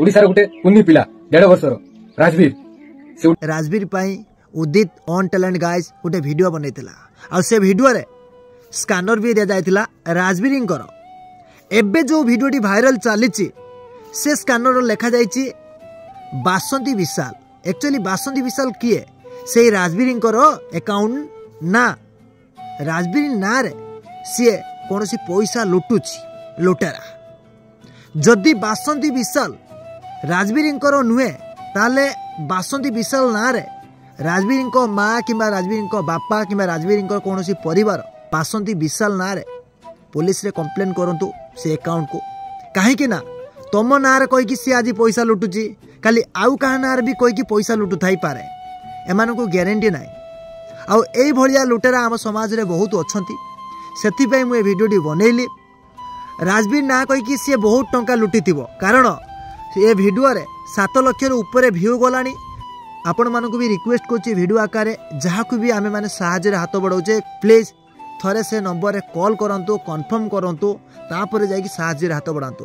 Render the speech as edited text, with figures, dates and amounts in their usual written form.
ଓଡ଼ିଶାର ଗୋଟେ କୁନି ପିଲା, 1.5 ବର୍ଷର ରାଜବୀର, ସେ ରାଜବୀର ପାଇଁ ଉଦିତ ଅନ୍ ଟ୍ୟାଲେଣ୍ଟ ଗାଇଜ୍ ଗୋଟେ ଭିଡ଼ିଓ ବନେଇଥିଲା, ଆଉ ସେ ଭିଡ଼ିଓରେ ସ୍କାନର ବି ଦିଆଯାଇଥିଲା ରାଜବୀରଙ୍କର। ଏବେ ଯେଉଁ ଭିଡ଼ିଓଟି ଭାଇରାଲ ଚାଲିଛି, ସେ ସ୍କାନର ଲେଖାଯାଇଛି ବାସନ୍ତୀ ବିଶାଲ। ଆକ୍ଚୁଆଲି ବାସନ୍ତୀ ବିଶାଲ କିଏ? ସେଇ ରାଜବୀରଙ୍କର ଆକାଉଣ୍ଟ ନା ରାଜବୀର ନାଁରେ ସିଏ କୌଣସି ପଇସା ଲୁଟୁଛି ଲୁଟେରା। ଯଦି ବାସନ୍ତୀ ବିଶାଲ ରାଜବୀରଙ୍କର ନୁହେଁ, ତାହେଲେ ବାସନ୍ତୀ ବିଶାଲ ନାଁରେ ରାଜବୀରଙ୍କ ମା କିମ୍ବା ରାଜବୀରଙ୍କ ବାପା କିମ୍ବା ରାଜବୀରଙ୍କର କୌଣସି ପରିବାର ବାସନ୍ତୀ ବିଶାଲ ନାଁରେ ପୋଲିସରେ କମ୍ପ୍ଲେନ୍ କରନ୍ତୁ ସେ ଆକାଉଣ୍ଟକୁ। କାହିଁକି ନା ତମ ନାଁରେ କହିକି ସିଏ ଆଜି ପଇସା ଲୁଟୁଛି, କାଲି ଆଉ କାହା ନାଁରେ ବି କହିକି ପଇସା ଲୁଟୁଥାଇପାରେ, ଏମାନଙ୍କୁ ଗ୍ୟାରେଣ୍ଟି ନାହିଁ। ଆଉ ଏଇଭଳିଆ ଲୁଟେରା ଆମ ସମାଜରେ ବହୁତ ଅଛନ୍ତି। ସେଥିପାଇଁ ମୁଁ ଏ ଭିଡ଼ିଓଟି ବନେଇଲି। ରାଜବୀର ନାଁ କହିକି ସିଏ ବହୁତ ଟଙ୍କା ଲୁଟିଥିବ, କାରଣ ଏ ଭିଡ଼ିଓରେ 7 ଲକ୍ଷରୁ ଉପରେ ଭ୍ୟୁ ଗଲାଣି। ଆପଣମାନଙ୍କୁ ବି ରିକ୍ୱେଷ୍ଟ କରୁଛି ଭିଡ଼ିଓ ଆକାରରେ, ଯାହାକୁ ବି ଆମେମାନେ ସାହାଯ୍ୟରେ ହାତ ବଢ଼ାଉଛେ, ପ୍ଲିଜ୍ ଥରେ ସେ ନମ୍ବରରେ କଲ୍ କରନ୍ତୁ, କନଫର୍ମ କରନ୍ତୁ, ତାପରେ ଯାଇକି ସାହାଯ୍ୟରେ ହାତ ବଢ଼ାନ୍ତୁ।